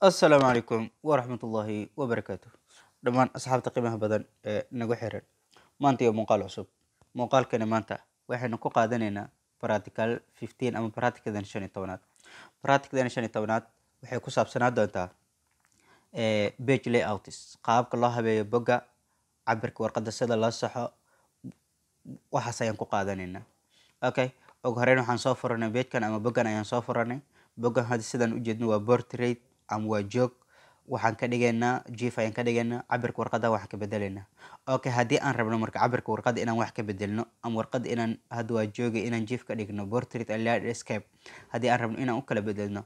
Assalaamu calaykum waraxmatullaahi wabarakaatu dhammaan asxaabta qiimaha badan ee nagu xiran. Maanta iyo muuqaal cusub. Muuqaalkani maanta waxaynu ku qaadanaynaa practical 15 ama practicadan 15aad. Practicadan 15aad waxay ku saabsanaa doontaa page layouts, qaababka loo habeeyo bogga, cabirka warqadda sida loo saxo, waxaas ayaan ku qaadanaynaa. Okay, ugu horeyn waxaan soo furanay pagekan ama boggan ayaan soo furanay. Boggan hadda sidaan ujeedno waa portrait ama waa joog. Waxaan ka dhigaynaa jiif ayaan ka dhigaynaa. Cabirka warqadda waxaan ka bedelaynaa. Okay, haddii aan rabno marka cabirka warqadda inaan wax ka bedelno ama warqadda inaan hadda waa jooga inaan jiif ka dhigno, portrait and landscape haddii aan rabno inaan u kala bedelno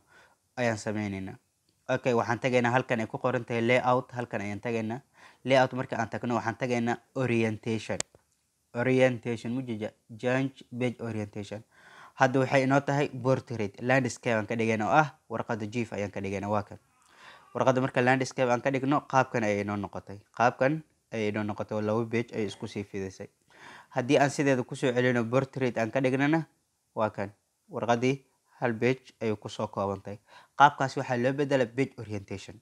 ayaan sameynaynaa. Okay, waxaan tagaynaa halkan ay ku qoran tahay layout. Halkan ayaan tagaynaa. Layout marka aan tagno, waxaan tagaynaa orientation. Orientation mujija, change page orientation. Hadda waxay inoo tahay portrait, landscape aan ka dhigayna oo ah warqadda jiif ayaan ka dhigayna. Waa kan warqadda. Marka landscape aan ka dhigno, qaabkan ayay inoo noqotay. Qaabkan ayay inoo noqotay oo laba page ayay isku sii fidisay. Haddii aan sideeda kusoo celino, portrait aan ka dhignana, waa kan warqaddii hal page ayay kusoo koobantay. Qaabkaas waxaa loo bedela page orientation.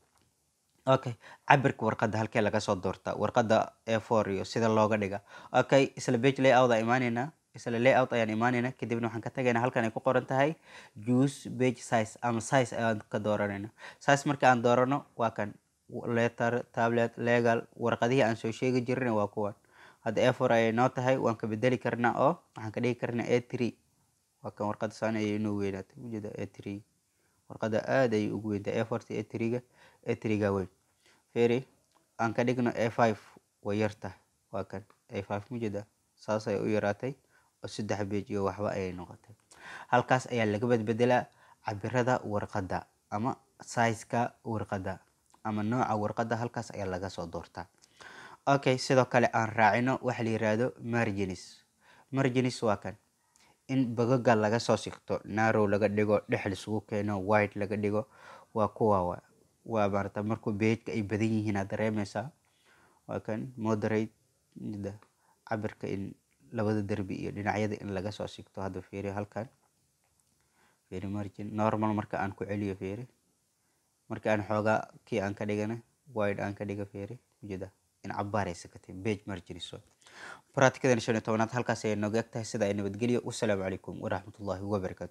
Okay, cabirka warqadda halkee laga soo doortaa warqadda A4 iyo sida looga dhiga? Okay, isla page layout aan imaaneynaa. Isla layout ayaan imaaneynaa. Kadibna waxaan ka tagaynaa halkan ay ku qoran tahay choose page size ama size ayaan ka dooranayna. Size marka aan doorano, waa kan letter, tabloid, legal. Warqadihii aan soo sheegi jirnay waa kuwan. Hadda A4 ayay noo tahay. Waan ka bedeli karnaa oo waxaan ka dhigi karnaa A3. Waa kan warqadda, saan ayay inoo weynaatay, ujeeda. A3 warqadda aad ayay ugu weyntahay A4 ta A3-ga. A3-ga weyn. Fiiri, aan ka dhigno A5, way yartahay. Waa kan A5, mujeeda, saas ayay u yaraatay oo saddex page iyo waxba ayay noqotay. Halkaas ayaa laga bedbedelaa cabirada warqadda ama size-ka warqadda ama nooca warqadda, halkaas ayaa laga soo doortaa. Okay, sidoo kale aan raacino waxa la yiraahdo margins. Margins waa kan in bogaga laga soo sigto, narrow laga dhigo, dhex lisugu keeno, wide laga dhigo. Waa kuwa waa maarata markuu page-ka ay badan yihiin aad dareemeysaa. Waa kan moderate, cabirka in labada derbi iyo dhinacyada in laga soo sigto. Hadda fiiri, halkan fiiri margin. Normal marka aan ku celiyo, fiiri, marka aan xoogaa kii aan ka dhigana, wide aan ka dhiga, fiiri, ujeeda in cabaar ay sakatay. Page margins. Practicadan 15aad halkaas ayay nooga eg tahay. Sida ay nabadgelyo. Wasalaamu calaykum waraxmatullaahi wabarakaatu.